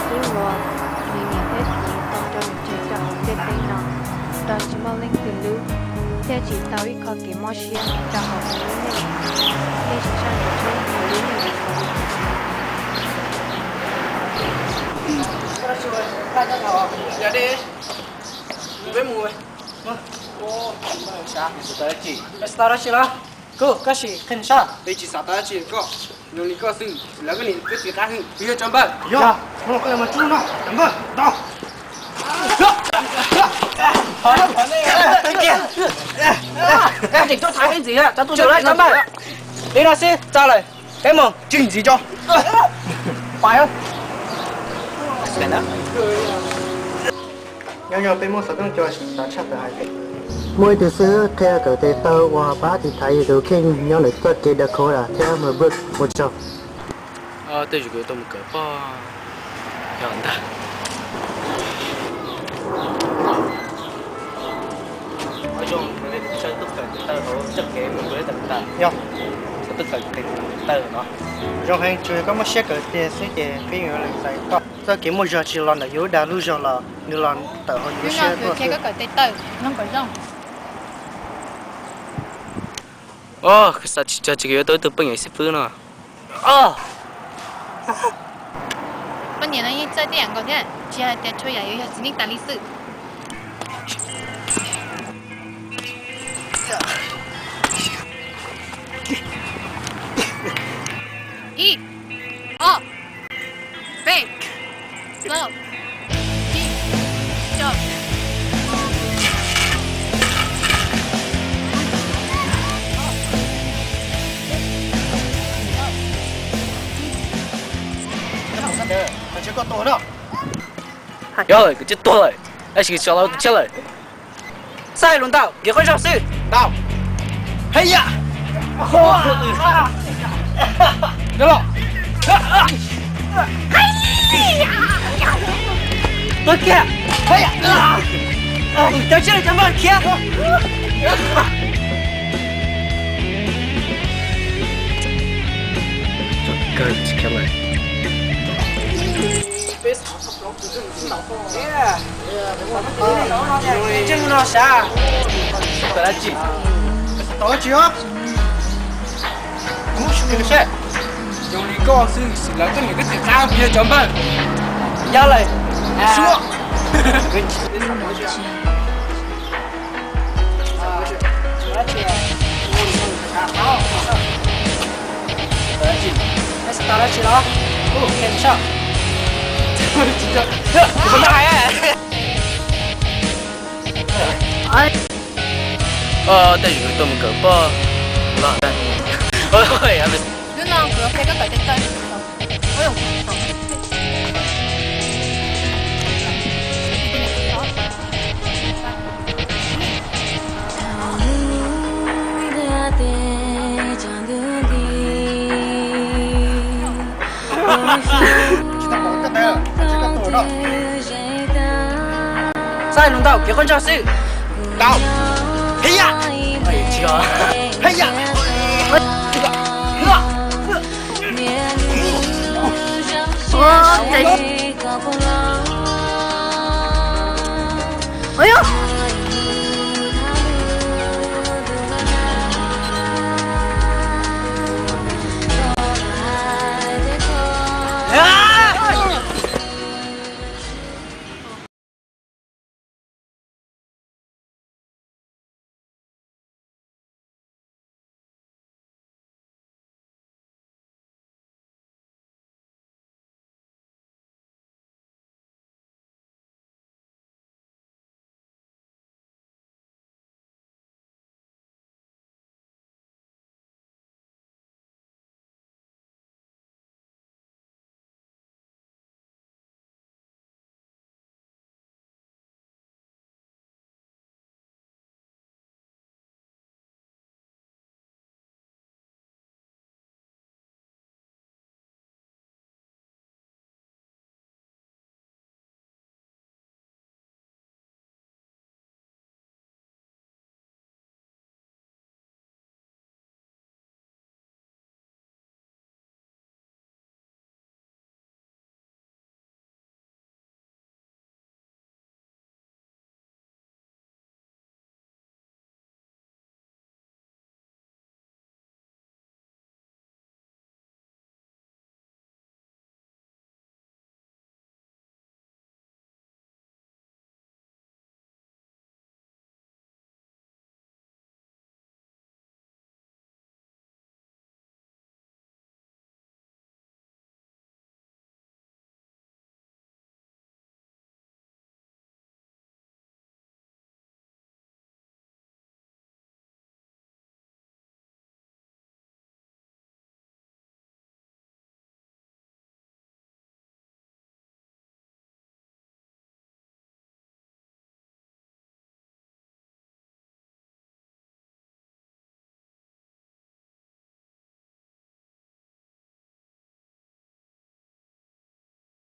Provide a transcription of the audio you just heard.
Tub Luas, nws niam thiab txiv tau nrog nws tseg rau hauv ntiaj teb no, nrog tsis muaj leej twg hlub, thiab tsis tau ib qho kev mob siab rau hauv nws lub neej, thiab tsis saj ntsuam tsheb hauv lub neej li xwb. Peb mus, xav tau dab tsi los? Kuv, koj sim qhia soj. Peb tsis xav tau dab tsi, koj zoo li koj xwb, lawv koj niam koj txiv qab hwj, kuv yog Tsov Npawg. Yog, mus los koj los mas tsuj no, Tsov Npawg, tau. Tseem tuaj thaiv ntxiv, tau tuaj Tsov Npawg. Li no xwb txog lawm, peb mus. Tswj ntxiv tso. Nyob zoo peb muaj xov tooj cua xav tshaj tawm hais tias muaj ib tug xib hwb qhia kawm tes taw uas pab tiv thaiv yus tus kheej nyob ntawm txoj kev dav khov thiab mus bruk ua tsaug. Tej zaum kuv yuav tau mus kawm pog yog ntag. Zoo, tub kawm tes taw hauv txoj kev mus bruk ntag. Yog, tub kawm tes taw no zoo heev, tsuas yog koj muaj siab kawm tiag xwb ces peb yuav lees txais koj. Txoj kev muaj zog tsis los ntawm yus lub dag lub zog los nws los tawm hauv yus lub siab tuaj xwb. Koj kawm tes taw, mloog kom zoo. Xav tsis txog tsis yuav tau ib tug poj niam xib fwb no. Poj niam no yeej txawj tej yam nkaus thiab, tsis hais tias txhua yam yuav yog txiv neej tas li xwb. Ib, ob, peb, plaub, tsib, rau. Yog lawm, kuv twb tuag lawm, tab sis kuv tsis los ua tus tshiab lawm. Txaij lus ntau, nqis qhov zog xwb. Ntau. Heya. Tuag kiag. Heya. Cov tshiab, cov npawg khiav. Kawg tsis khiav lawm. Tsis mus no sav. Tau dab tsi? Tau dab tsi os? Kuv mus xyuas seb. Zoo li koj xwb, lawv koj niam koj txiv qab, kuv yog Tsov Npawg. Yog lawm. Suab. Tau dab tsi los? Ua, khe soj. Tej zaum tuaj mus kawm poj los. Hnub no kuv yuav qhia koj kawm tes taw. Txaij lus ntau, kev qhuab ntsoj xwb. Ntau. Heya.